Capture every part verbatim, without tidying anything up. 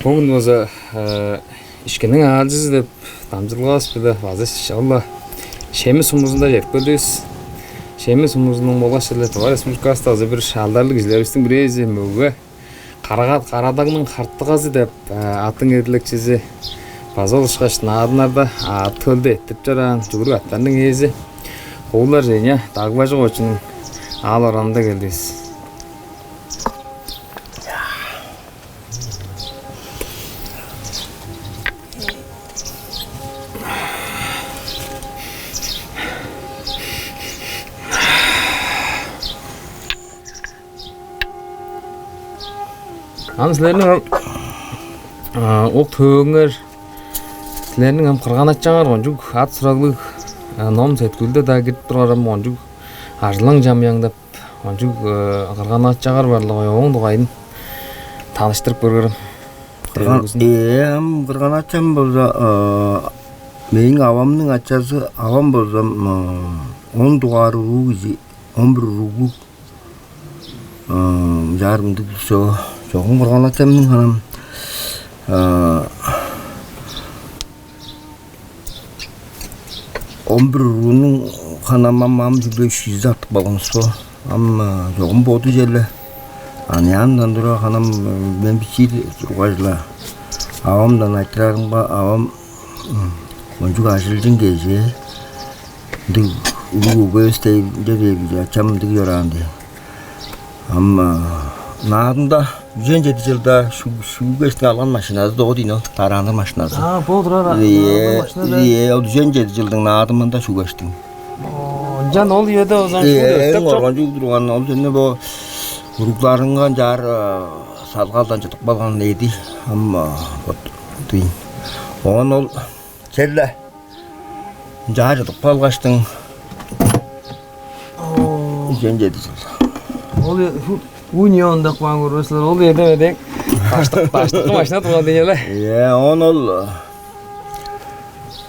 Бөгүн база, э, «Ишкинниң аалчызы» деп дамчыдылгавыс-биле база ш-, ол-ла Шеми сумузунда чедип келдивис. Шеми сумузунуң болгаш-ла Тыва Республиканың база бир алдарлыг кижилеривистиң бирээзи, мөге Карага-, Карадагның Хартыгазы деп, э, аттың эдилекчизи, база ол ышкаш Наадымнарда аът-хөлдү эрттирип чораан, чүгүрүк аъттарның ээзи Куулар Женя Дагбажыковичиниң аал оранында келдивис. Ам силерниң ам, а, ук-төөгүңер, силерниң ам кырган-ачаңар кончуг ат-сураглыг, а, ном-сеткүүлде-даа кирип турган, ам кончуг ажылаң-чамыяң деп, кончуг, э, кырган-ачаңар бар-ла, ооң дугайын таныштырып көрүңерем. Кырган, төөгүзүн. Ээ, ам кырган-ачам болза, э, мээң авамның ачазы, авам болза, м, он дугаар уруу кижи, он бир уруглуг, э, чаар мындыг чо-, чогум кырган-ачамның ханам, э, он бир уруунуң ханам ам, ам чүгле үш кижизи артып калган бис бо. Ам, э, чогум боду черле аныяамдан тура ханам, э, мен бичии тургаш-ла, авамдан айтырарымга, авам, м, кончуг ажылчын кежээ, ындыг улуг өгбевис дээйн, ынча дээр, ачам ындыг чораан дээн. Ам, а, Наадымда үжен чеди чылда шу-, шүүгештиң алган машиназы доо дийин ол, тарааныр машиназы. А, бо турар, а, Ийе, тарааныр машина да. Ийе, ол үжен чеди чылдың Наадымында шүүгештиң. О, ынчан ол үеде озан Ийе, шүүл эң өттеп чок. Коргунчуг турган, ол чүнү бо уругларынга чаар, а, салгалдан чыдып калган эди. Ам, а, вот, дийин. Оон ол черле ынчаар чыдып калгаштың, Оо. Үжен чеди чыл. Ол э, ху-, унион деп каан көрбес силер. Ол эдем эдең. Баштык, баштыкы машина турган дийин але. Э, оон ол,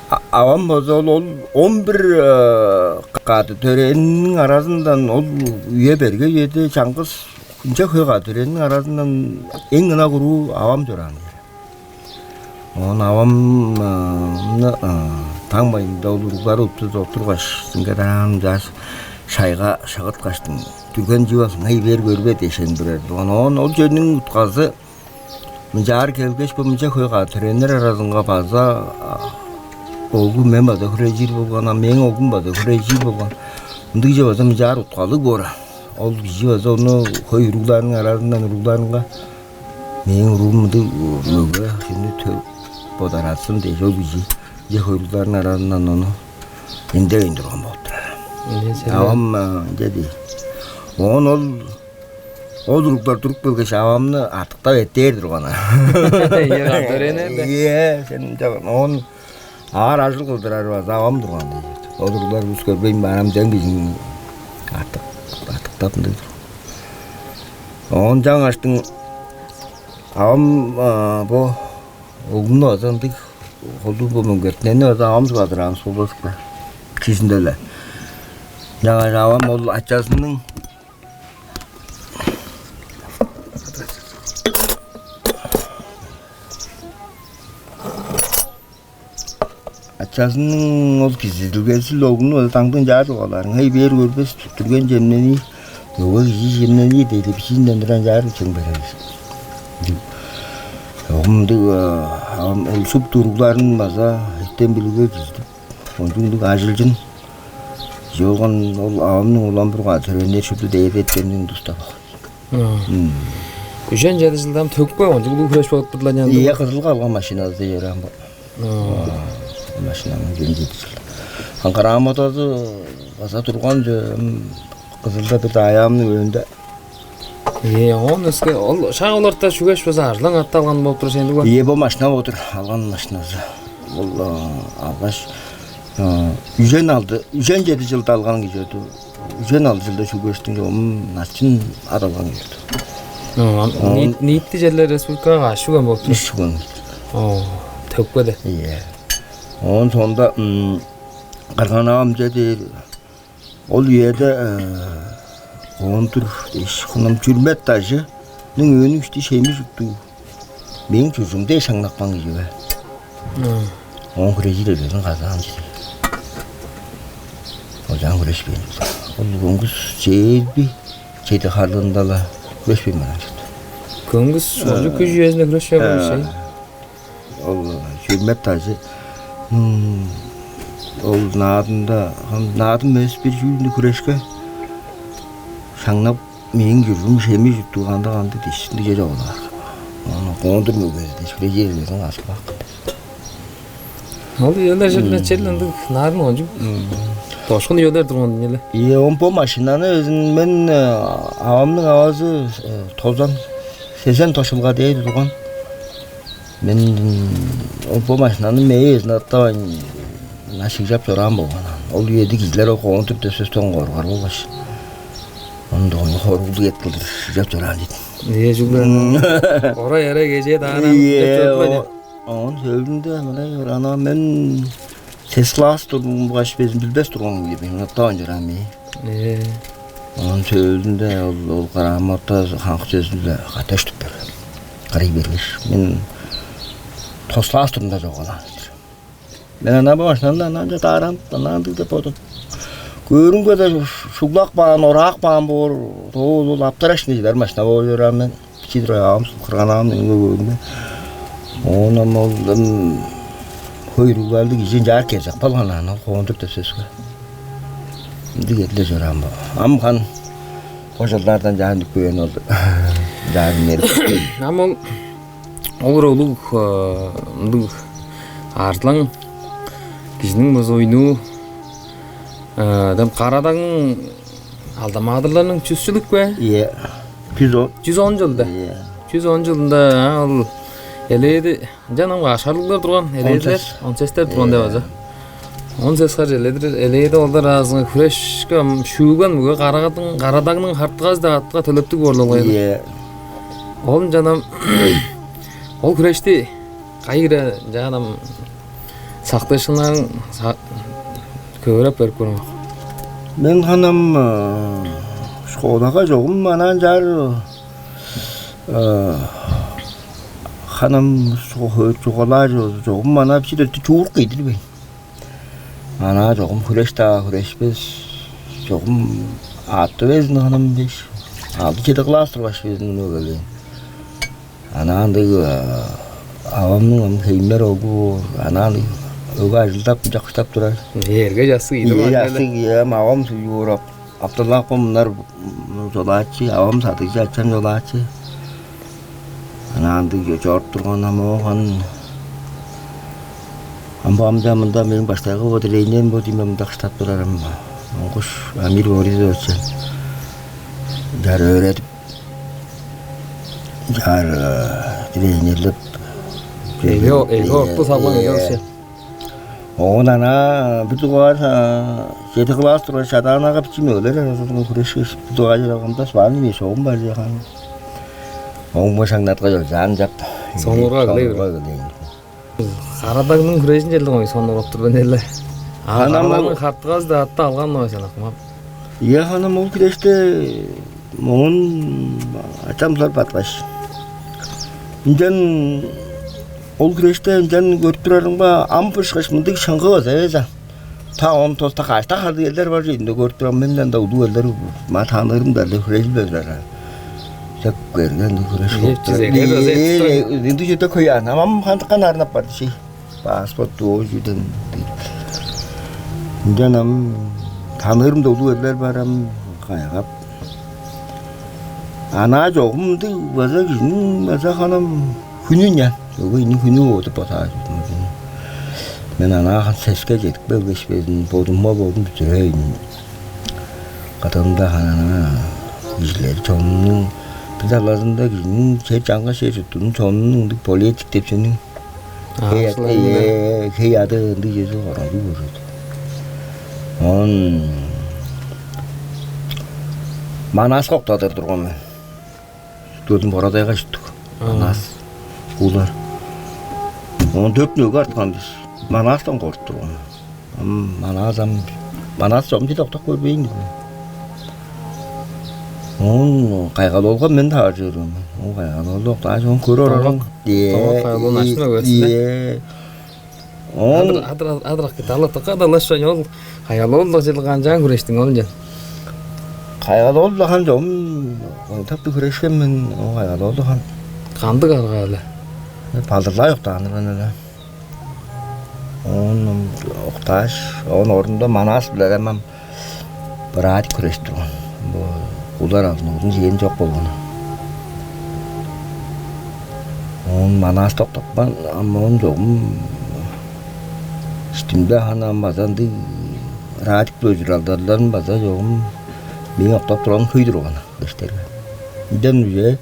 а, авам болза, ол, ол он бир, э, кады төрээнниң аразындан, ол үе берге үеде чаңгыс, ынча хөй кады төрээнниң аразындан эң ынак уруу авам чораан дээр. Оон авам, а, мны, а, таң бажында ол уруглары уттуп олургаш, сиңгедаан чаш шайга шагыткаштың, дүрген чип алзың, ай, бээр көрбе дээшен турар. Оон, оон ол чүвениң утказы мынчаар келгеш, бо мынча хөй кады төрээннер аразынга база, а, оглу мен база хүрежир болган, а мээң оглум база хүрежир болган. Ындыг чүве база мынчаар уткалыг боор. Ол кижи база ону хөй уругларның аразындан уругларынга Мээң уруум мындыг мөге, чүнү тө-, бодаратсын дээш, ол кижи, кижи хойлугларның аразындан ону эндевейн турган болуп турар. Ынча сен Авам, а, ынча дээр. Оон ол, ол уруглар туруп келгеш, авамны артыктап эттээр турган. Ийе, кам төрээн эрде. Ийе, сен ынча, оон аар ажыл кылдырар база авам турган дээр. Ол уруглар улус көрбейн баарам, сен кижиң артык, артыктап мындыг тур. Оон чаңгаштың авам, а, бо оглумну база ындыг, холдуг бо мөңгертинени база авам чугаалаан, солбадыкпа. Кижизинде-ле. Чаңгаш авам ол ачазының Ачазының ол кижизидилгези-ле оглуну ол даңдын чаар чугаалаарың. Ай, бээр көрбес, дүрген чемнении, мөге кижи чемнении дээди, бичиинден туран чаар чемненир. Оглум мындыг, а, ам, ол шупту уругларын база эртем-билигге киржидип, кончуг мындыг ажылчын кижи болган, ол авамның улам-бур кады төрээннери шупту дээди эртемниң дуста болган. Мм. Үжен чеди чылда ам төкпе, кончуг улуг хүреш болуп турду-ла ынчан. Ийе, Кызылга алган машиназы дээр ам бо. Машинаны үжен чеди чылда. Ам грамотазы база турган чүве, ам Кызылда бир аяамның өөнде. Ийе, оон өске, ол шак оларда шүгеш база арзылаң ат алган болуп тур сен, дугай? Ийе, бо машина болуп тур, алган машиназы. Ол, а, алгаш, а, үжен алды, үжен чеди чылда алган кижи өдү. Үжен алды чылда шүгештиң, чогум начын ат алган кижи өдү. Оон ниитти черле республикага каш шүген болуп тур? Үш шүген. О, төкпеде. Ийе. Оон соонда, м, кырган-авам чүве дээр, ол үеде, э, контур дээш, хынам чүрмет дажының өөнүң ишти шеми чуктуг. Мээң чуржум дээш шаңнапкан кижи бе? Оон хүрежир эвезин казаан чүве. Ол чаан хүрешпээн. Ол көңгүс чээрби чеди харлыында-ла хүрешпээн бараан чорду. Көңгүс олчук күш үезинде хүрешпээн болуш. Ол чүрмет дажы ол наадымда, наадым эвес бир чүүлүнү хүрешке шаңнап, мээң чуржум шеми чуттуганда кандыг дишти чеже олаар. Ону коондур мөгези дешпире черлерин каскылааккын. Ол үелер черден чел ындыг наарын ончук дошкун үелер турган эле. Ийе, он бо машинаны өзүн мен авамның авазы тозан сезен тошулга дээр турган. Мен бо машинаны мээң эзин аттавайн шыгжап чораан болган. Ол үеде кижилер ол коон-тур төсөстөн коргар болгаш. Ондугун хоруглуг эт кылдыр шыгжап чораан дейт. Ээ чүгле орай арай кежээ даанан. Ийе. Оон сөөлүнде мындай ана мен сес класс тургаш безин билбес турган кижи мен оттаван чораан мээ. Ээ. Оон сөөлүнде ол ол карааматта хаңкы сөзүнде каташтып бер. Карай бергеш мен тос класс турумда жогалаан. Мен ана башынан ана дааран ана андыг деп бодум. Көөрүмге-даа шуглак баан, ораак баан боор, ол аптарашны чыдар машина боор чораан мен. Бичии тургай аам кырган аам эңге көөрүмге. Оон ам ол хойруглалды кижи ынчаар кезек болган ана ол коон-тур деп сөске. Ындыг эдиле чораан бо. Ам кан бо чылдардан чаан дүкпээн ол. Чаан мерип. Ам ол Ол улуг ындыг арзылаң кижиниң база оюнуу дем карадагның алдамаадырларның чүс чылык бе? Ийе. Чүс он. Чүс он чылда. Ийе. Чүс он чылында ол элээди ынчан ам ашарлыглар турган элээдилер, он сестер турган деп база. Он сес хар эледир элээди олдар аазынга хүрешке шүүлген мөге карагадың карадагның хартыгазы деп атка төлептиг боорлугай. Ийе. Ол ынчан ам ол хүрешти кайы хире ынчан ам сактыышкыннарын көөреп берип көрөм. Мен ханам школага чогум анан чаар ханам чугалаа чогум анаа бичи чуурк ийдирбейн. Анаа чогум хүреш-даа хүрешпес, чогум аътты безин ханам дээш, алды чеди класс тургаш безин мөге келген. Анаа ындыг авамның ам хеймер оглу боор, анаа ындыг өгү ажылдап, чакыштап турар. Эрге жасы ийди. Ийе, жасы ийе, авам юурап, апталаакпын мынар чолаачы, авам садыгчы, ачам чолаачы. Анаа ындыг чоруп турган ам ооган. Ам бо амча мында мээң баштайгы бо тренерим бо дийме мында кыштап турарым. Оңгуш Амир Борисович чаар өөредип, чаар тренерлеп. Эйге эйге орту салган эйге. Оон ана бир дугаар чеди класс тургаш шадаанага бичиме өлер аразының хүрешкеш бир дугаар чырагымда сварный мешогум бар жахан. Оңма шаңнатка жолжаан жап. Соңурга кылай бир. Карадагның хүрежин челдиң ой сонур оттур мен эле. Анам Карадагның хартыгазы да атты алган ой санакмап. Ийе ханам ол күреште моон ачамсылар баткаш. Ынчан ол күреште ынчан көрүп турарымга ам бышкаш мындыг шыңгы база эвеза. Та он тоста кашта харды элдер бар жыйында көрүп турам мен да улуу элдер ма таныырым да эле хүрежил берер. Чек берген хүреш. Ынды жерде көй анам ам хандыкка нарынап барды ший. Паспорт дуу чүден. Ынчан ам таныырым да улуу эрлер бар ам кайгап. Анаа чогум ындыг база кижиниң база ханам хүнү нян. Өгейниң хүнү бооду база. Мен анаа хан сеске чедип келгеш безин бодумга болдум бүтүрейн. Кадамда ханана кижилер чонунуң бир талазында кижиниң чер чаңгаш чер чуттунуң чонунуң ындыг политик деп чүнүң Хей ады ындыг чеже оранчы көрүрдү. Он Манаска октадыр турган мен. Дөрдүн борадайга чыттык. Манас куулар. Он төрт нөге арткан бис. Манастан кордуп турган. Манас ам Манас чомчу октап көрбейн. Оон Кайгал-оолга мен таваржы берген мен. Ол Кайгал-оолду октааш, оон көрүп орарым. Доңгак, Ийе, доңгак Кайгал-оол, начын өгези, да? Ийе. Оон Адыр, адыр, адыр, адыр, дала тыка далаш, ол Кайгал-оол-даа чылган чаан хүрештиң ол ынчан. Кайгал-оол-даа хан чогум ойнап-даа хүрешкен мен, ол Кайгал-оол-даа хан. Кандыг арга-биле? Балдырлаа октаан мен эле. Оон октааш, оон орнунда Манас-биле ам бир аъдык хүрешип турган. Бо кулар алдын, узун чээн чок болган. Оон Манас октапкан, ам оон чогум иштимде хан ам база ындыг радик-биле ужуражылдарларын база чогум мээң октап турганым хөй турган дештерге. Ынчан үе,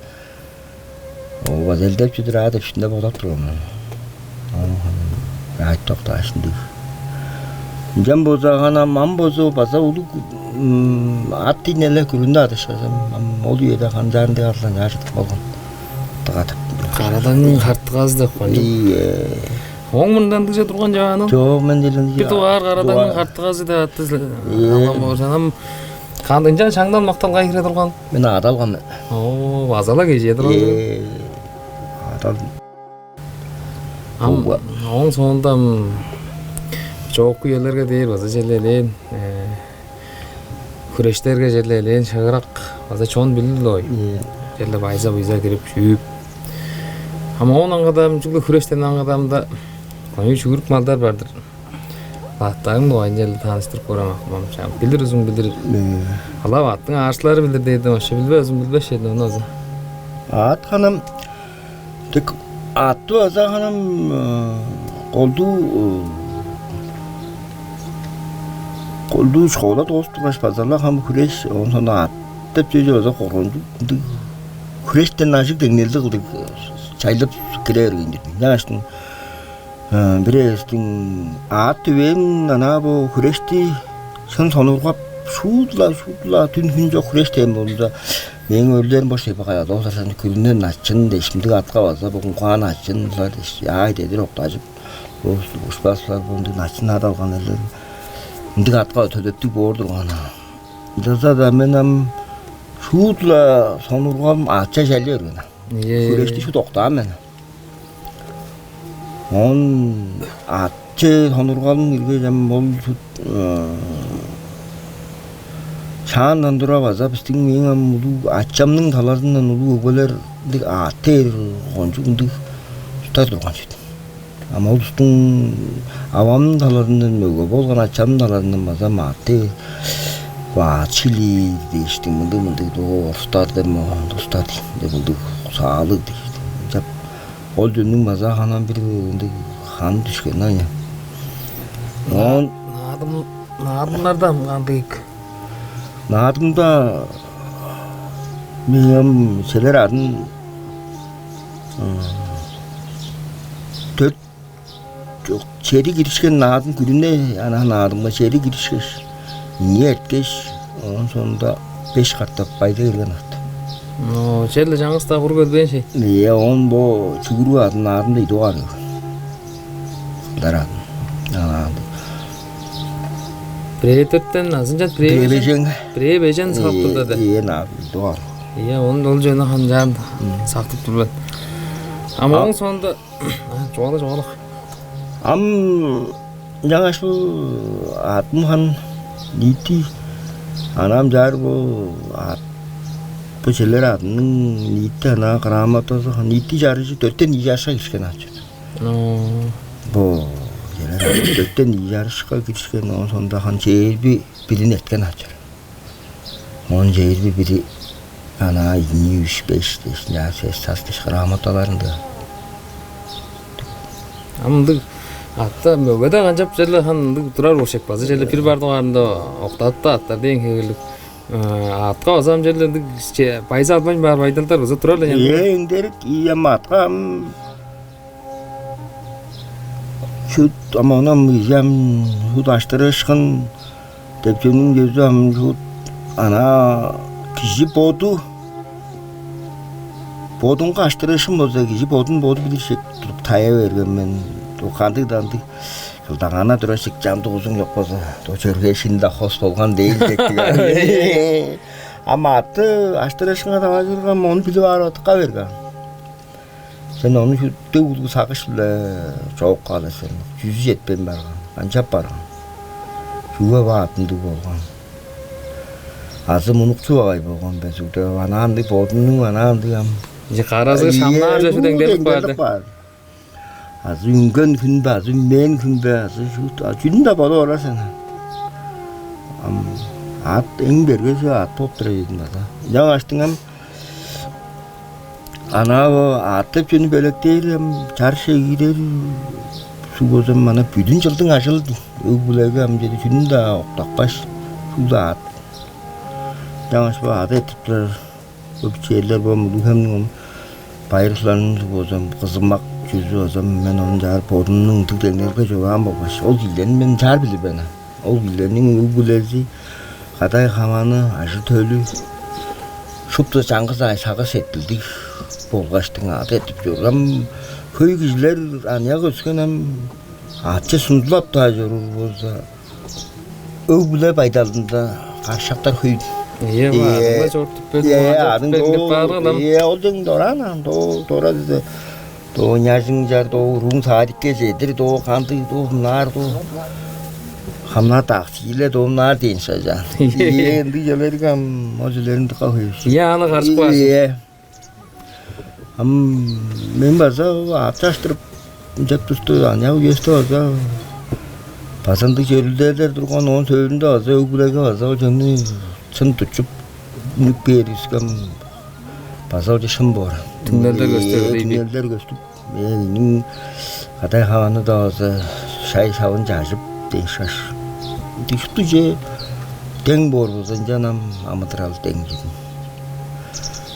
ол база элдеп чүдүр аа деп иштимде бодап турган мен. Оон хан радик октааш ындыг. Ынчан болза хан ам, ам болза база улуг, м, ат ийин эле, күрүне адышкажам. Ам ол үеде канчаар ындыг алдан чаа чыдып болган. Тыгадып. Кара-Дагның хартыгазы деп каан чоп. Ийе. Ооң мурнунда ындыг чүве турган чаан ол? Чок, мен деле ындыг. Бир дугаар Кара-Дагның дугаар хартыгазы деп атты. Ийе. Алган болза, ам кандыг, ынчан шаңнал макталга кире турган? Мен аът алган мен. Оо, база-ла кежээ турган. Ийе. Аът алдым. Ам ооң соонда, ам, чоокку үелерге дээр база черле элээн, э, хүрештерге черле элээн шыырак, база чон билир-ле ой. Ийе. Черле байза-буйза кирип, шүүп. Ам оон аңгыда, ам, чүгле хүрештен аңгыда, ам-даа кончуг шүгүрүк малдар бар-дыр. Аъттарың дугайын черле таныштырып көрем, акым, ам, чам. Билир узун билир. Ийе. Ылап аъттың аарышкылары билир дээрден, вообще билбес узун билбес чүве-дир ону азы. Аът хан ам, тек аътты база хан ам, э, колдуу, э, колдуу школа доозуп тургаш, база-ла хан хүреш, оон соонда аът деп чүве база коргунчуг, ындыг хүрештен ажыг деңнелди кылдыр, э, чайлып кире берген-дир. Ынчангаштың, э, бир эвестиң аът түвээн анаа бо хүрешти шын сонуургап, шуут-ла, шуут-ла дүн-хүн чок хүреш дээн болза, мээң өөрүлдерим бо шебе каяа доозаржан күрүнен начын дээш, мындыг аътка база бо куңгаан начын-ла дээш, яай дедир октажып, бо ушпас-ла бо ындыг начын аът алган эрлер мындыг аътка төдептиг боор турган. Ынчалза-даа мен ам шуут-ла сонуургалым аътче чайлы берген. Ийе. Хүрешти шуут октаан мен. Оон аътче сонуургалым киргеш, ам ол шуут, э, шаандан тура база бистиң, мээң ам улуг ачамның талазындан улуг өгбелер ындыг аът дээр кончуг ындыг улустар турган чүве-дир. Ам ол улустуң авамның талазындан мөге болган, ачамның талазындан база мааты, бо аът шилиир дээштиң, мындыг-мындыг доо орустар деп, мо, орустар дейн, деп мындыг саалыг дээштиң. Ынчап ол чүвениң база хан ам бир ындыг ханы дүшкен, аан. Оон Наадым, наадымнарда ам кандыг? Наадымда мээң ам челер аъдым, м, дөрт, чок, чеди киришкен наадым, күрүне анаа наадымга чеди киришкеш, ийи эрткеш, оон соонда беш катап байдыг келген аът. Оо, черле чаңгыс-даа куруг келбээн шей. Ийе, оон бо чүгүрүк аъдым, наадымда ийи дугаар келген. Кылар аъдым. Анаа ындыг. Бирээ дөрттен азынча бирээ бежен. Бирээ бежен. Бирээ бежен сактып турда. Ийе, ийе, наадым, ийи дугаар. Ийе, ону ол чүвени хан чаан сактып тур мен. Ам ооң соонда, а, чугаала, чугаала. Ам ынчангаш бо аъдым хан ниити, анаа ам чаар бо аът, бо челер аъдымның ниити анаа грамотазы хан ниити чарыжы дөрттен ийи чарышка киришкен аът чүве. Оо. Бо челер аъдым дөрттен ийи чарышка киришкен, оон соонда хан чээрби бирин эрткен аът чүве. Оон чээрби бири анаа ийи, үш, беш дээш, ынчаар сес, сас дээш грамоталарынды. Ам ындыг аътта мөге-даа канчап черле хан ындыг турар болчук, база черле бир бар дугаарында октадып-даа аъттар дээн хевирлиг. Э, аътка база ам черле ындыг че-, байза албайн баар байдалдар база турар-ла ынчан. Ийе, эңдерик, ийе, ам аътка ам шуут, ам ону ам кижи ам шуут аштырыышкын деп чүвениң чөзү ам шуут анаа кижи боду, бодуңга аштырыышкын болза, кижи бодун боду билир чек туруп тая берген мен. Дуу кандыг-даа ындыг кылдаңана турар чек, чамдык узуң чок болза, дуу чөргешин-даа хос болган дээн чектиг. Ам аътты аштырышыңга таважырган, ону билип аар отукка берген. Сен ону шүдек улуг сагыш-биле чоок каалар сен. Чүзү четпейн барган, канчап барган? Чүге баатындыг болган? Азы мунукчу багай болган бе сугда? Анаандыг бодунуң, анаандыг ам. Же каразы шамнаар жашуу деңделип баар. Азы үнген хүн бе, азы үнмээн хүн бе, азы чүдүн-даа болуп орар сен. Ам аът эң бергези аът болуп турар ийин база. Ынчангаштың ам анаа бо аът деп чүнү белеткээр ам чарыш эгидер суг болза ам ана бүдүн чылдың ажылы өг-бүлеге ам чеди чүнүн-даа октапкаш, суг-даа аът. Ынчангаш бо аът эртип турар. Бо бичээлер бо мулуг хемниң ам байырларын суг болза ам кызымак чүзү болза ам мен ону чаар бодумнуң ындыг деңнелге чугаан болгаш ол кижилерни мен чаар билир мен. Ол кижилерниң өг-бүлези, кадай-хаманы, ажы-төлү шупту чаңгыс аай сагыш сеткилдиг болгаштың аът эртип чоруур. Ам хөй кижилер аныяк өскен ам аътче сундулап-даа чоруур болза, өг-бүле байдалында карышкактар хөй. Ийе, баарынга чорудуп берип, ийе, оон чорудуп аның берип доо баарган ам. Ийе, ол дең дораан ам доо дора дизе доо няжың чар доо уруң садикке чедир доо кандыг доо мынаар доо хамнаар таксиле доо мынаар дээн шажаан. Ийе, ындыг чүвелерге ам ол чүвелерин дыка хөй. Ийе, аны карышып каар сен. Ийе. Ам мен база аът чаштырып, ынчап туста, аныяк үести база, база ындыг чөрүлдээлер турган, оон сөөлүнде база өг-бүлеге база ол чүвени шын тутчуп, үнүп кээривиске, ам база ол чүве шын боор. Түңнелдер көстүп, ийе, түңнелдер көстүп. Мээң кадай-хаманы-даа база шай-шавын чажып, дең шаш. Дүштүже дең боор болза, ынчан ам амыдырал дең чүве.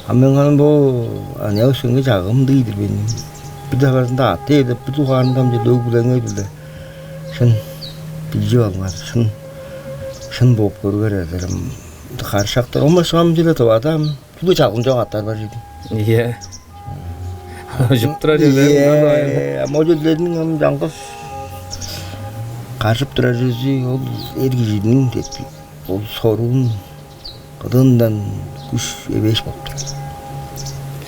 А мен харын бо аныяк өскенге чагыым дыйдыр мен. Бир таварында ат дээр деп, бир дугаарында ам чеде өг-бүлеңер-биле шын билчип алыңар, шын, шын бооп көрүңер, эдерим. Карышкактар, омашкам чеде тывада ам чүгле чалгын чок аттар бар чүве. Ийе. Ужуп турар чүве. Ийе, ам ол чүвелерниң ам чаңгыс каржып турар чүвези ол эр кижиниң деп, ол соруун кыдыындан күш эвээш болуп турар.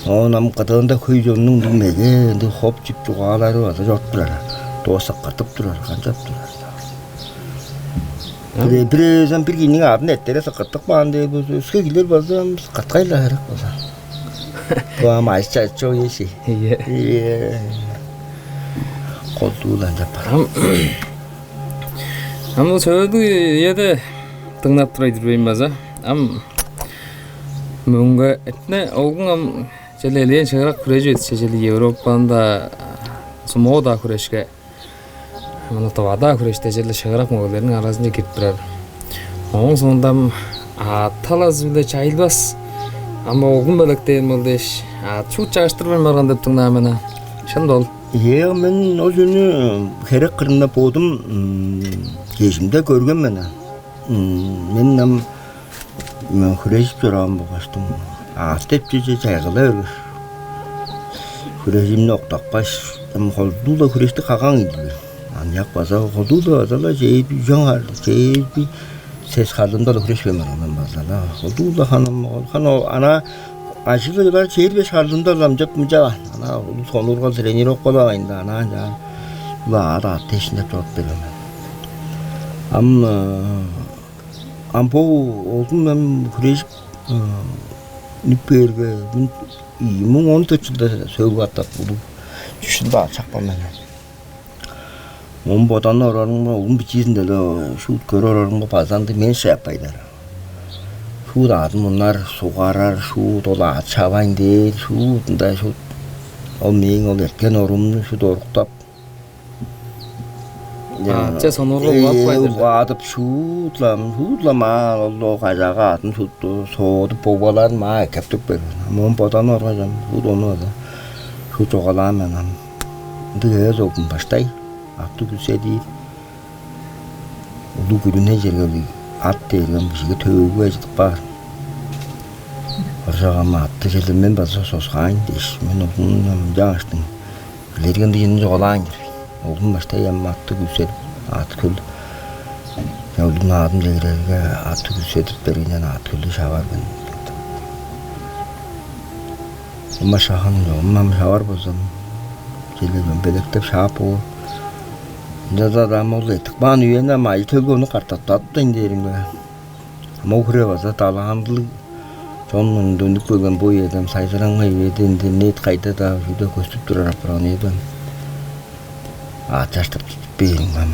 Оон ам кыдыында хөй чоннуң ындыг меге, ындыг хоп-чип чугаалары база чоруп турар. Доо сыкыртып турар, канчап турар. Бир, бир эвес ам бир кижиниң аъдын эртерге сыкыртып каан дээр болза, өске кижилер база ам сыкырткай-ла херек болза. Бо ам ажы-чажы чок эвес ийин. Ийе. Ийе. Колдуу-ла ынчап бар. Ам, ам бо сөөлгү үеде дыңнап турар-дыр мен база. Ам мөңге эртине оглуң ам черле элээн шыырак хүрежип эртсе, черле Европаны-даа, сумо-даа хүрешке, мына Тывада-даа хүреште черле шыырак мөгелерниң аразынче кирип турар. Ооң соонда ам аът талазы-биле чайылбас ам оглун белеткээн бол дээш, аът шуут чаштырбайн барган деп дыңнаан мен аа. Шын бе ол? Ийе, мен ол чүнү херек кырында бодум, м, кежимде көрген мен аа. М, мен ам, м, хүрежип чораан болгаштың, аът деп чүве чайгыла бергеш, хүрежимни октапкаш, ам колдуу-ла хүрешти кагаан кижи-дир мен. Аныяк база колдуу-ла база-ла чээрби үжен хар, чээрби сес харлыымда-ла хүрешпейн барган мен база-ла. Колдуу-ла ханам ол, хан ол, ана ажыы-биле чыдар чээрби беш харлыымда-ла ам чоп мынча, ана улус сонуургал тренировкалавайн-даа, ана ынчаар улаада аът дээшиндеп чоруп берген мен. Ам, э, ам бо оглум ам хүрежип, э, үнүп кээрге, мен ийи муң он дөрт чылда сөөлгү катап улуг чүс чылда аът чапкан мен. Оон боданып орарымга, улум бичиизинде-ле шуут көрүп орарымга, база ындыг мен шыяппайнар. Шуут аъдын мунар, сугарар, шуут ол аът шавайн дээр, шуут ында шуут ол мээң ол эрткен оруумну шуут оруктап, аътче сонуургап, э, улгадып каан-дыр. Улгадып, шуут-ла, шуут-ла маа ол, ол кажаага аъдын шуут соодуп, богбаларын маа эккеп туруп берген. Ам оон боданып оргаш, ам шуут ону база шуут чугаалаан мен ам. Ындыг эвес, оглум, баштай аътты күүседир. Улуг күрүне чергелиг аът дээрге ам кижиге төөгү ажыдып каар. Ыржак ам аътты черле мен база соксаайн дээш, мен оглумну ам ынчангаштың илерген дыйынын чугаалаайн-дыр. Оглум баштай ам аътты күүседип, аът-хөлдү, оглумнуң аъдын чедирерге, аътты күүседип бергеннен аът-хөлдү шавар мен. Ма шахан чогум ам шавар болзам, чеде чон белектеп шаап боор. Ынчалза-даа ам ол эртип каан үени ам ажы-төлге ону катаптадыптайн дээримге. Ам ол хире база талантылыг чон мурнунда үнүп келген бо үеде ам сайзыраңгай үеде интернет кайда-даа чүве көстүп турар апарган үеде ам аът чаштап чүдүп бээримге ам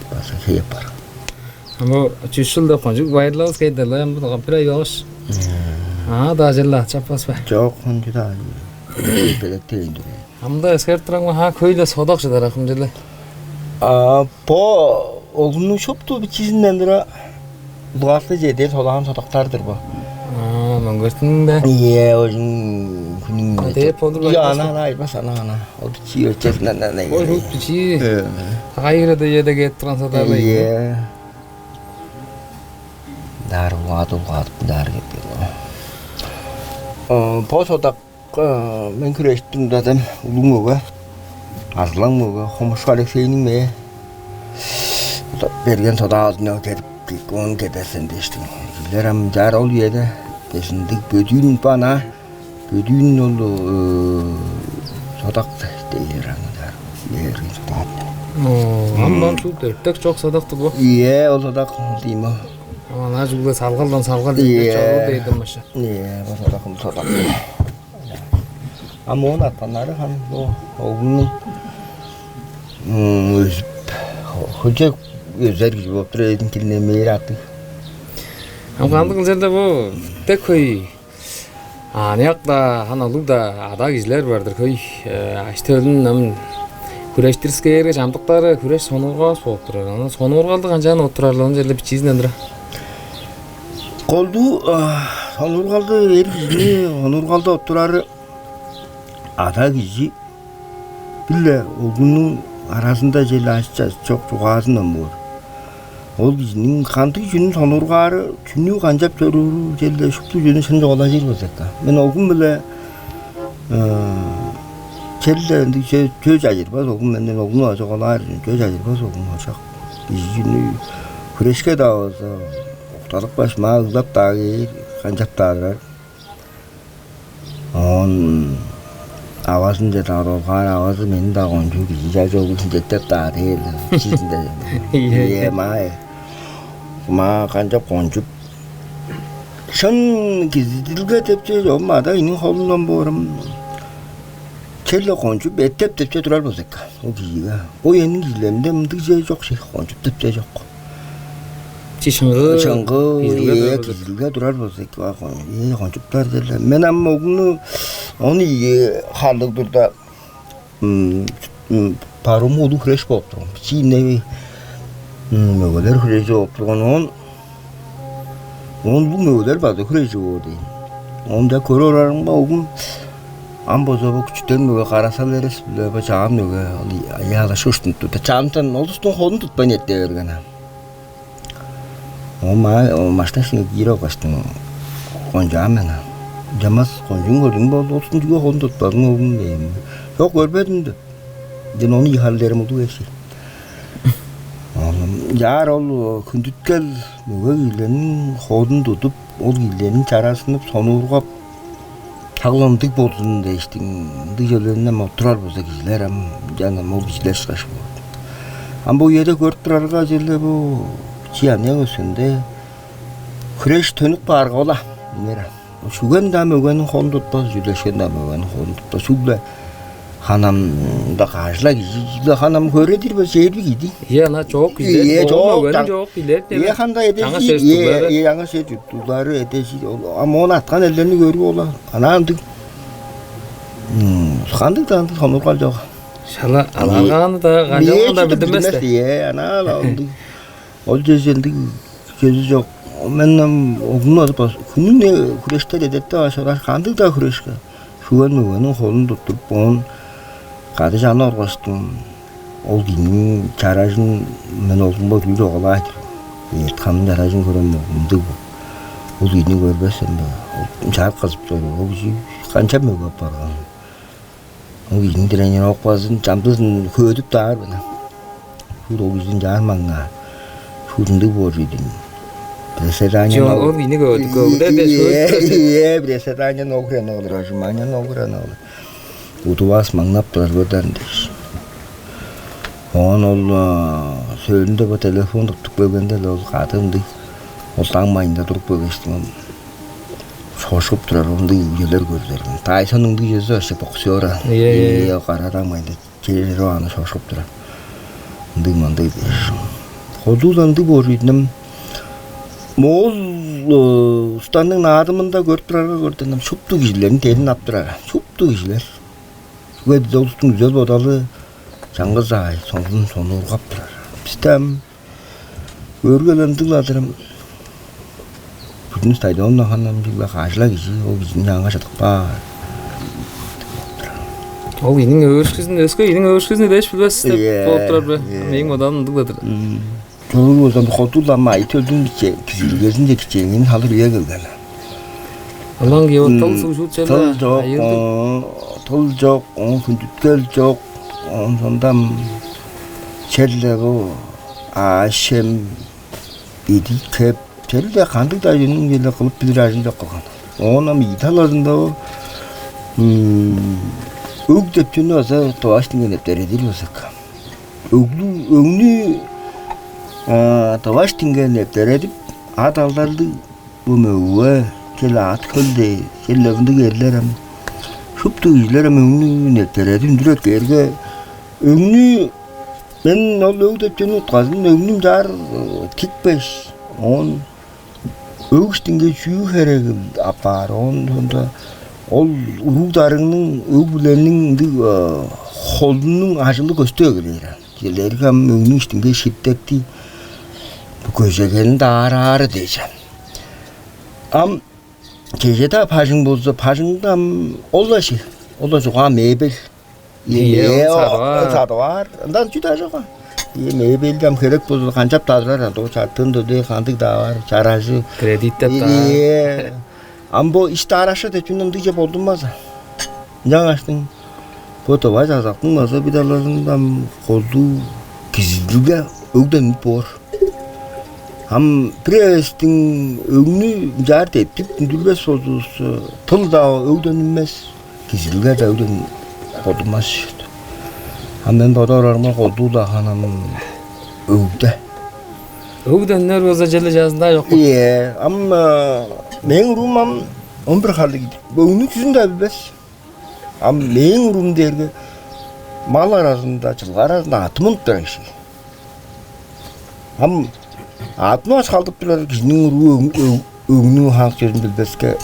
база хей апарган. Ам бо чүс чылда кончуг байырлавыс кээде-ле, ам бир ай болгаш. Э. Аа, даа черле чаппас бе? Чок, кончуг-даа белектевейн тур. Ам-даа эскерип турам, ха, хөй-ле содак чыдар акым черле. А, бо оглумнуң шупту бичиизинден тура улгадылы чедер солаган содактар-дыр бо. Аа, мөңгертиң бе? Ийе, ожун хүнүң. А, деп болур. Ийе, байбас ана, бе? Ана, айбас, ана, ана. Ол бичии өчезинден, ана. Ой, шут бичии. Э. Кайгыра да үеде кээп турган содак. Ийе. Даар улгады, улгадып, даар кеткен. О, бо содак, э, мен хүрежип турумда дем улуг мөге, азылаң мөге, Хомушку Алексейниң мээ берген содаазын кедип, оон кедерсен дээштиң. Кижилер ам чаар ол үеде дезиндиг бөдүүн бана, бөдүүн ол, э, содак дээр аны чаар. Берген содаат. О, ам бам шуут өртек чок содак-тыр бо. Ийе, ол содак дейм ол. Ам ана чүгле салгалдан салгал. Ийе. Чоруу дээдим баша. Ийе, бо содак, бо содак. А моон атканнары хан бо оглумнуң, м, өзүп, хөлчек өзер кижи болуп тур эдин, килне мээр аттыг. Ам кандыг кылчалда бо дег хөй аныяк-даа, хан улуг-даа ада кижилер бар-дыр хөй. Э, ажы-төлүн ам хүрештирискээрге чамдыктары хүреш сонуургавас болуп турар. Аны сонуургалды канчаан оттурарларын черле бичиизинден тура. Колдуу, а, сонуургалды эр кижини сонуургалда оттурары ада кижи биле оглунуң аразында черле ачы-чазы чок чугаазындан боор. Ол кижиниң кандыг чүнү сонуургаары, чүнү канчап чорууру, черле шупту чүнү шын чугаалажыр болза эки. Мен оглум-биле, э, черле ындыг чө-, чөй чажырбас, оглум менден оглум чугаалаар чүнү чөй чажырбас, оглум ошак. Кижи чүнү хүрешке-даа болза, октадып каш, маа ыглап-даа кээр, канчап-даа турар. Оон авазынче-даа долгаар, авазы мени-даа кончуг кижи чажы оглузун четтеп-даа дээр, чиизинде. Ийе. Ийе, маа. Маа канчап кончуп. Шын кижизидилге деп чүве чогум ада-иениң холундан боор ам. Черле кончуп, эттеп деп чүве турар болза эки. Ол кижиге. Бо эниң кижилеринде мындыг чүве чок, ши, кончуп деп чүве чок. Чи шыңгыы, шыңгыы, кижизидилге, ээ, турар болза. Кижизидилге турар болза эки, аа, кон-, ээ, кончуптар черле. Мен ам оглумну, ону ийи харлыг турда, м, м, паром улуг хүреш болуп турган. Бичии-не, м, мөгелер хүрежи болуп турган. Оон, оон улуг мөгелер база хүрежи боор дээн. Оон-даа көрүп орарымга, оглум ам база бо күчүтен мөге, карасал эрес-биле бо чаан мөге, ол яалашып уштунуп турда, чамдыктан ол улустуң холун тутпайн эрте берген ам. Ол ма-, ол машина иштинге киирип алгаштың, кончаан мен ам. Чамас кончуун көрдүң бе, ол улустуң чүге холун тутпадың, оглум, дээн. Чок, көрбедим деп. Мен ону ийи харлыг дээрим улуг эвес. Оглум, чаар ол хүндүткел мөге кижилерниң холун тудуп, ол кижилерниң чаразынып, сонуургап, шак-ла ындыг болзун дээштиң, ындыг чүвелерни ам оттурар болза кижилер ам, ынчан ам ол кижилер ышкаш боор. Ам бо үеде көрүп турарга, черле бо бичии аныяк өскенде хүреш төнүп каарга ол-ла, ынчаар. Шүген-даа мөгениң холун тутпас, чүлешкен-даа мөгениң холун тутпас. Чүгле ханамда кажыла кижи, чүгле ханам хөредир бе, чээрби киди. Ийе, ана чоок кижилер. Ийе, бо чоок, мөгениң чаң-, чоок кижилер. Ийе, ханда эдези, чаңгыс, ийе, чер-чурттуглары. Ийе, чаңгыс чер-чурттуглары, эдези, ол, а моон аткан эрлерни көрүп, ол-ла. Ана ындыг, м, кандыг-даа ындыг сонуургал чок. Шала, ийе, аларгааны-даа, ийе, канчалганы-даа чүдү билдинмес, билдинмес де. Ийе, ана-ла ындыг. Ол чеже ындыг чөзү чок. Мен ам оглумну азы бо-, хүннүң-не хүрештер эдертип алгаш, олар кандыг-даа хүрешке шүген мөгениң холун туттуруп, оон кады чанып оргаштың, ол кижиниң чаражын мен оглумга үргүлчү чугаалаар-дыр мен. Эрт-хамның чаражын көрем, оглум, ындыг бо. Ол кижини көрбес сен бе? Ол чаап кызып чоруур. Ол кижи канчап мөге апарган? Ол кижиниң тренировказын, чамдыызын хөөдүптээр мен. Шуут ол кижи ынчаар маңнаар. Шуут ындыг боор чүве-дир ийин. Приседание. Чон ол кини көдү көңде де шөөлү. Ие, приседание ногу хрена кылыр, отжимание ногу хрена кылыр. Удувас маңнап турар бөден дээш. Оон ол сөөлүнде бо телефон туттуп келгенде ол кады ындыг, ол даң майында туруп келгештиң, ол шошуп турар ындыг үелер көрдүр. Тайсон ындыг чүвези вообще боксера. Ие, ие, кара даң майында чер аны шошуп турар. Ындыг мындыг дээш. Колдуу-ла ындыг боор ийдиним. Моол устанның наадымында көрүп турарга көрдүнүм, шупту кижилерин дерин ап турар. Шупту кижилер. Чүге дээрге улустуң үзел бодалы чаңгыс аай, соңгун сонуургап турар. Бисте ам өргел ындыг-ла-дыр ам. Бүгүн стадионда ханам чыгла кажыла кижи, ол кижини чаңгаш ыдык баар. Ол ийниң өөрүшкүзүн, өске ийниң өөрүшкүзүн дээш билбес деп болуп турар бе? Мээң бодалым ындыг-ла-дыр. Чоруур болза, колдуу-ла ам айтып өлдүң биче, кижизидилгезинче кичээнгейин халыр үе келген. Ылаңгыя тыл сугжуут черле. Тыл чок, тыл чок, оон хүндүткел чок, оон сондам черле бо аъш-чем, идик-хеп, черле кандыг-даа чүвениң черле кылып билир ажыл чок кылган. Оон ам ийи талазында бо өг деп чүвени база тываш деңге нептередир болза эки. Өглү, өңнү тываш деңге нептередип, ат алдарлыг бо мөге, черле аът хөлде, черле ындыг эрлер ам, шупту кижилер ам өңнү нептередип үндүрүп эккээрге, өңнү, мен ол өг деп чүвени утказын, өңнүм чаар тикпеш, оон өг иштинге чүү херегил апаар, оон соонда ол уруг-дарыгның, өг-бүлениң ындыг холунуң ажылы көстүп эгелээр. Чижээлээрге ам өңнүң иштинге ширтекти, бо көжегени даараары дээш ам. Ам чеже-даа бажың болза, бажыңда ам ол-ла чүве, ол-ла чугаа мебель. Ийе, ийе, ол садып аар. Садып аар. Ындан чүү-даа чок аа. Ийе, мебель ам херек болза, канчап-даа турар, ам доо чартыын дөдей кандыг-даа бар, чаражы. Кредит деп-даа. Ийе. Ам бо иш даарашкы деп чүвени ындыг чүве болдунмас аа. Ынчангаштың бо тыва чазактың база бир талазында ам колдуу кижизидилге өгденип боор. Ам бир эвестиң өңнү ынчаар дептип үндүрбес болзувусса, тыл-даа өгденмес, кижизидилге-даа өгденип болдунмас чүве-дир. Ам мен бодап орарымга, колдуу-ла ханам өгде. Өгденнер болза черле чазын-даа чок. Ийе, ам мээң уруум ам он бир харлыг кижи. Өңнүң чүзүн-даа билбес. Ам мээң уруум дээрге мал аразында, чылгы аразында аътты мунуп турар кижи. Ам аътты мунуп халдып турар кижиниң уруу өң-, өң-, өңнүң ханак чүзүн билбеске,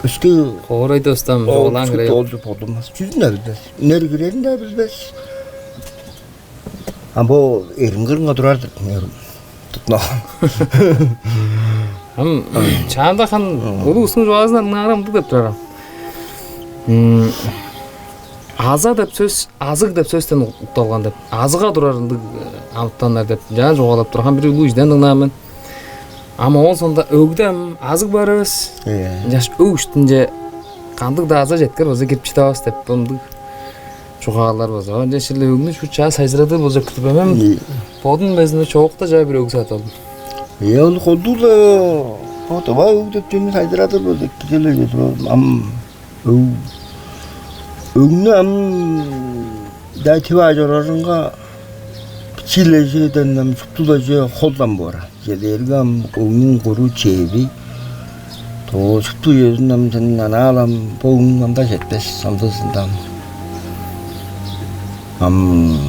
өске хоорайда устам ол чугаалаан хире чок. Болду, болдунмас. Чүзүн-даа билбес. Үнер кирерин-даа билбес. А бо эрин кырынга турар-дыр, тутнаган. Ам чаанда хан улустуң чугаазындан ыңаарам ындыг деп турар. Ам аза деп сөс, азыг деп сөстен укталган деп. Азыга турар ындыг амытаннар деп жана чугаалап турган бир улуг кижиден дыңнаан мен. Ам оон соонда өгде ам азыг бар эвес. Ийе. Жаш өг үстүнче кандыг-даа аза четкер база кирип чыдавас деп ындыг чугаалар база. Ынчаш-ла өңнү шуут чаа сайзырадыр болза эки деп эвем. Ийе. Бодум безин чоокта чаа бир өг садып алдым. Ийе, ол колдуу-ла, бо тыва өг деп чүвени сайзырадыр болза эки-ле чүве-дир ол. Ам өг, өңнү ам даа тип аажок орарынга чилежеден ам шуптулежи холдан боор. Чижээлээрге ам өңнүң куру чеви, тоо шупту үезин ам сен анаал ам бо өң ам-даа четпес, самдыызында ам. Ам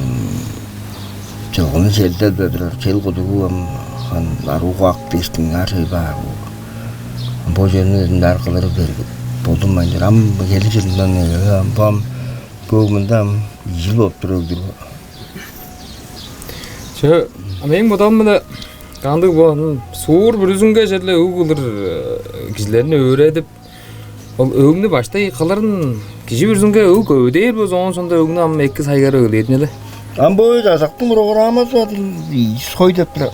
чылгыны челдел бе турар, чел кудугу ам хан аруу куак дээштиң ар чей баар. Ам бо чүвени ынчаар кылыры берге болдунмайн чор. Ам келир чылындан эгелеп ам бо ам бөгүмүнде ам ийи чыл болуп тур өг-дүр бо. Че, мээң бодалым-биле кандыг бо, м, суур бүрүзүнге черле өг кылыр, э, кижилерни өөредип, ол өгнү баштай кылырын кижи бүрүзүнге өг көвүдээр болза, оон соонда өгнү ам эки сайгарып эгелээр-дир ийин але. Ам бо чазактың программазы ийи чүс хой деп турар.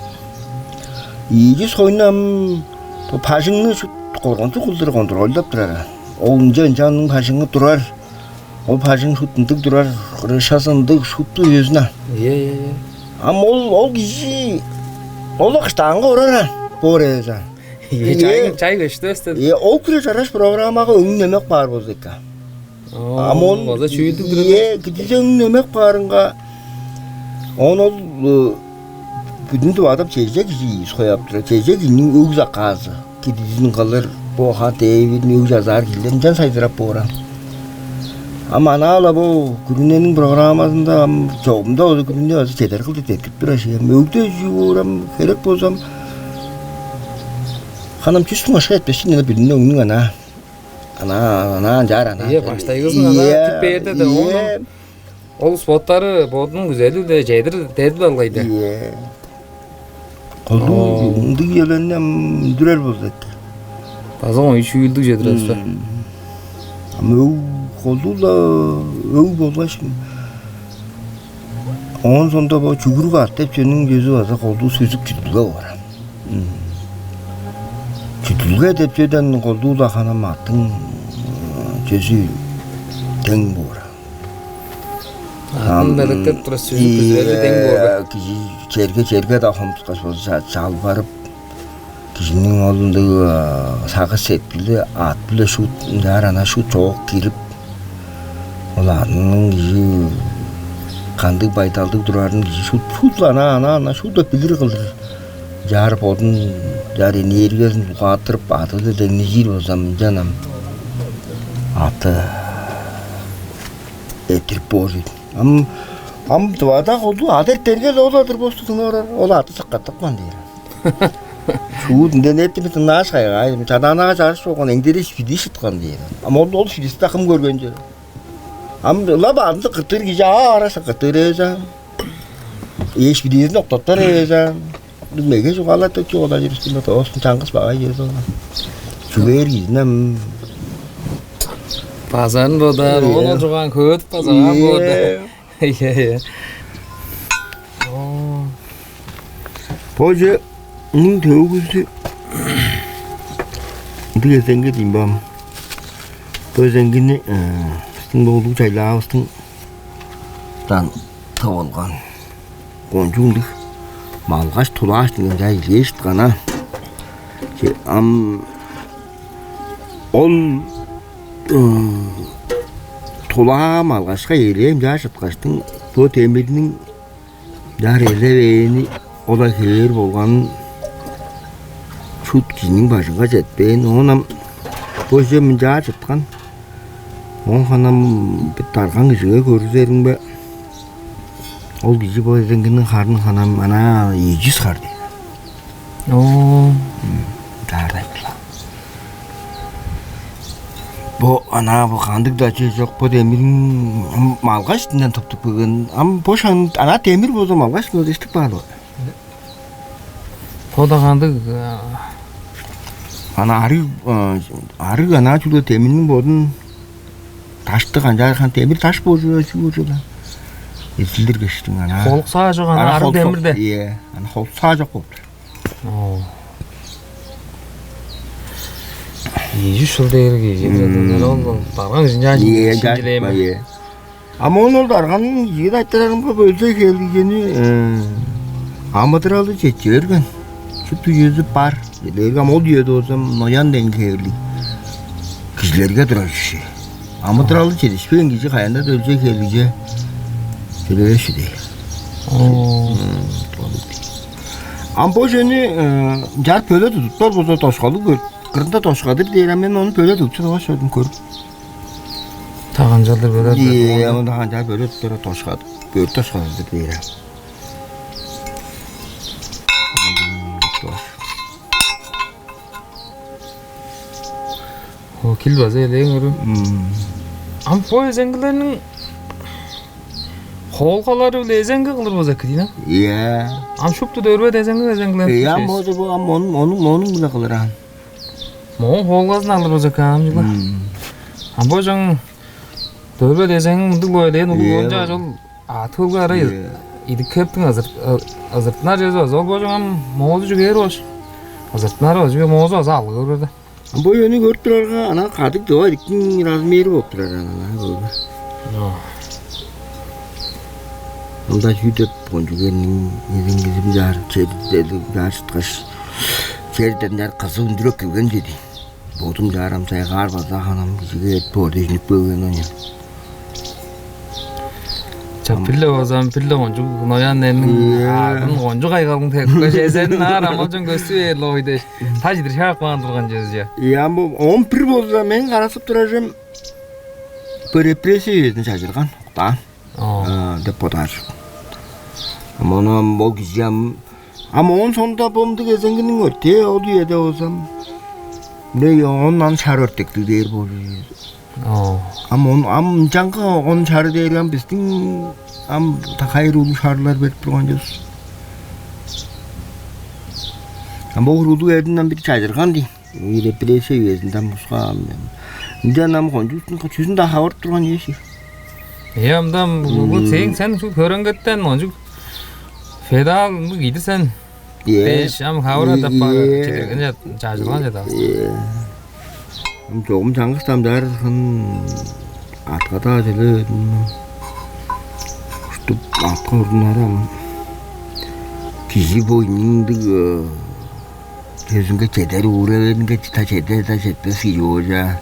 Ийи чүс хойну ам бо бажыңны шуут коргунчуг кылдыр контрольдап турар. Ол ынча ынчаның бажыңы турар. Ол бажың шуут ындыг турар, крышазы ындыг, шупту үезин-не. Ийе, ийе, ийе. Ам ол, ол кижи, ол-ла кыштаанга орар аан, боор эвес аан. Ийе, чай, чай көштү өстү. Ийе, ол күрү чараш программага өңүн немек баар болза экен. Ам ол база чүүлдүг турар. Ийе, кидизе өңүн немек баарынга, он ол, э, бүдүн дывадап чеже кижи ийис хояп турар. Чеже кижиниң өг заказы. Кидизин кылыр, бо ха дээвидин өг чазаар кижилер ынчан сайзырап бооран. Ам анаа-ла бо күрүнениң программазында ам чогумда ол күрүне база чедер кылдыр деткип турар ши. Ам өгде чүү боорам, херек болзам, ханам чүс муң ашка этпешин, ынчан бүдүн өңнүң анаа. Анаа, анаа, анчаар анаа. Ийе, баштайгызын анаа тип бээрде да, ону ол споттары бодунуң күзели-биле чедир дедип алгай-даа. Ийе. Колдуу ындыг ыяларны ам үндүрер болза эки. База оюн чүүлдүг чедир өстө. Ам өг, колдуу-ла өг болгаш, оон соонда бо чүгүрүк ат деп чүвениң чөзү база колдуу сүзүк чүдүлге боор. Чүдүлге деп чүведен колдуу-ла ханам аттың чөзү дең боор. Атын белеткеп тура сүзүк күзелди дең боор. Кижи черге, черге-даа хомутпас болза, чалбарып, кижиниң ол ындыг сагыш-сеткили ат-биле шуут ынчаар ана шуут чоок кирип, ол адының кижи кандыг байдалдыг турарын кижи шуут, шуут ана, ана, ана шуут билир кылдыр. Чаар бодун, чаар энергиясын улгааттырып, ады-биле деңнежир болза, ынчан ам аты эрттирип боор чүве. Ам, ам дывада колдуу ады эрттерге-ле ол адыр босту дыңнап орар, ол ады саккаттапкан дээр. Шуут ынчан эртти бис дыңнааш кайгай, чадаанага чарыш болган эңдериш шидии шыткан дээр. Ам ол, ол шидисти кым көрген чүве? Ам ылап адынзы кыртыр кижи аа араса кыртыр эвес аан. Эшкидиирин октаптар эвес аан. Меге чугаалар деп чугаалаар чүвүстүн база оостун чаңгыс багай чүве болган. Чүгээр кижини ам. Базарын бодаар, оон ол чугаан хөөдүп база аан боор да. Ийе, ийе. Оо. Бо чүвениң төөгүзү ындыг эзеңги дийин баам. Бо эзеңгини бистиң бо улуг чайлаавыстың дан тып алган. Кончуг ындыг малгаш, тулааш дыңнанчаа илгеш ыткан-на. Че, ам ол тулаа малгашка элээн чаш ыткаштың бо демирниң чаар элевээни ол-ла хевээр болганын шуут кижиниң бажынга четпээн. Оон ам бо чүве мынчаар чыткан. Оон ханам бир дарган кижиге көргүзерим бе? Ол кижи бо эзеңгиниң харын ханам анаа эжис хар дээр. Оо. Даардай бырлаа. Бо анаа бо кандыг-даа чүве чок, бо демириң малгаш иштинден туптуп келген. Ам бо шаң анаа демир болза малгаш болза иштип каар бо. Бо-даа кандыг? Ана арыг, арыг анаа чүгле демириң бодун даштыг канчаар хан демир даш боор чүве чүү боор чүве. Эзилдир кештиң анаа. Холуксаа чок анаа арыг демирде. Ийе, ана холуксаа чок болуптар. Оо. Ийи чүс чыл дээр кижи ол дарган кижине ынчаар шинчилээн бе? Ийе. А моон ол дарганның ийи дайтырарымга бөлчей хээлигени амыдыралы четчи берген. Шупту үези бар. Элээрге ам ол үеде болза ноян дең хээрлиг кижилерге турар кижи. Амыдыралы чедишпээн кижи каян-даа өлчей хээлигже төлевес чүве дээр. Оо. Ам бо чүвени чаар бөле тудуптар болза, дошкалыг кырында дошкадыр дээр, а мен ону бөле тудуп чыдавас чордум көрүп. Таганчалдыр бөле тудуп. Ийе, ону таганчалдыр бөле тудуп тошкадыр. Бөрт дошкадыр дээр. О, кил база элээн көрү. Ам бо эзеңгилерниң хоолгалары-биле эзеңги кылыр болза эки дийин а? Ийе. Ам шупту дөрбет эзеңги эзеңгилер. Ийе, ам бо ам мону мону мону биле кылыр ам. Моон хоолгазын алыр болза эки ам чугла. Ам бо чоң дөрбет эзеңи мындыг бо элээн улуг онча ажыл ааты ылга арай идик хептиң азыртынар чези база ол бо чоң ам моозу чүгээр бош. Азыртынары база чүге моозу база алгы көрбеди. Бо өөнү көрүп турарга, ана кадык дыва иликтиң размери болуп турар ана, ана көөрге. Ында чүү деп кончуг эрниң эзиңгизим чаар чедип чедип чаар чыткаш, черден чаар кызы үндүрүп келген чүве дийин. Бодум чаар ам сайгаар база ханам кижиге эт боор дижинип келген ону. Ча, бир-ле базам, бир-ле кончуг ноян эмниң Ийе. Аадын кончуг кайгалың текпе чезен аар амалчан көстү бээр лой дээш. Та чидир шаап каан турган чүве. Ийе, ам бо он бир болза, мен карасып турар чүвем, бо репрессия үезинде чажырган, уктаан. Оо. Деп бодаар. Ам ону ам ол кижи ам, ам оон соонда бо мындыг кезеңиниң өртээ ол үеде болзам, мындай он ан шар өртектиг дээр болур. Оо. Ам он, ам ынчангы он шары дээрге ам бистиң ам та кайыр улуг шарлар берип турган чүвес. Ам бо улуг эрдинден бир чажырган дийин. Репрессия үезинде ам буска ам мен. Ынчан ам кончуг чүзүн-даа хавырып турган ийи-ши. Э, ам-даа ам бо сээң, сен чүл көреңгеттен кончуг феодал мындыг кижи сен. Ийе. Дээш, ам хавыра деп баар. Ийе. Чидирген ча-, чажырган чыдавас. Ийе. Ам чогум чаңгыс дамчаар хын аткада чүле уштуп, атка уруннарам. Кижи бо ийниң ындыг, э, чүзүнге чедер, ууревенинге та чедер, та четпес кижи боожа.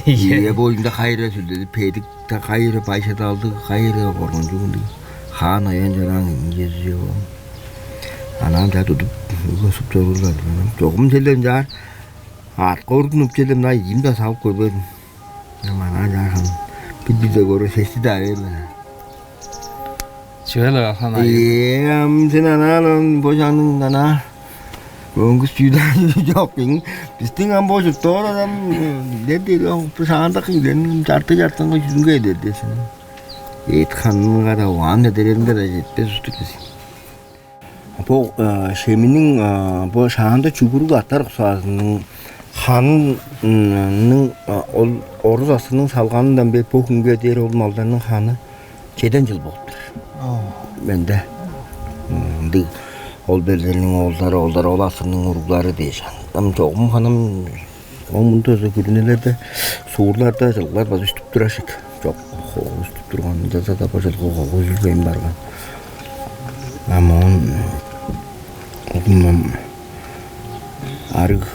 Ийе. Ийе, бо ийинде кайра сүлдедип, педик та кайра байшадалдыг, кайра коргунчуг ындыг. Хаан аян чораан кижи чүве ол. Анаам чаа тудуп, үгү ысып чоруулар. Чогум челден чаар аткордун упчелем на ийим-даа салып көрбедим. Ам анаа чаа хам бир-бирде көрө сести-даа бээр мен. Чүге-ле бахан айы. Ээ, ам сен анаа бо чаңның анаа өңгүс чүү-даа чок ийин. Бистиң ам бо чурттоор адам, э, не дээр, бу шаандак ийилерниң чарты-чартыңга чүзүнге эдер дээсен. Эт ханынга-даа, угаан-медерелинге-даа четпес устук бис. Бо, э, Шеминиң, э, бо шаанда чүгүрүк аттар уксаазының ханының, э, ол орус асырның салганындан бээр бо хүнге дээр ол малдарның ханы чеден чыл болуп турар. Оо. Менде, м, ындыг ол белдерниң оолдары, оолдары, ол асырның уруглары дээш. Ам чогум ханам Ол мында болза күрүнелерде, суурларда чылгылар база үстүп турар шик. Чок, хогу үстүп турган, ынчалза-даа бо чылгы хогу үзүлбейн барган. А моон удумам арыг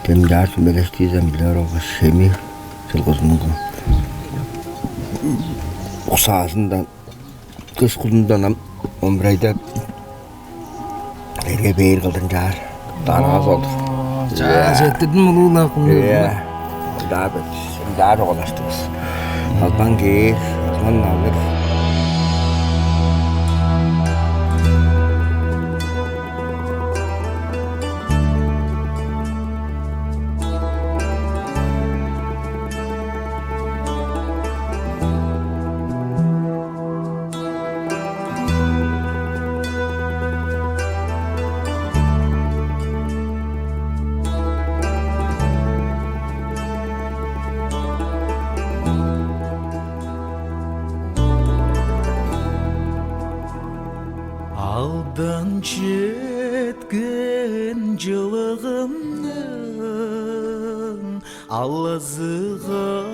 демчаар сүмелештиизем билер болгаш Шеми чылгызының уксаазындан, кыш кудундан ам он бир айда эрге бээр кылдыр чаар. Дараазы болду. Чаа, четтирдим, улуу-ла кымныг. Э, ында бит, ында чугаалаштывыс. Албан кээр, албан алыр. Алдан четкен чылыгымның алызыга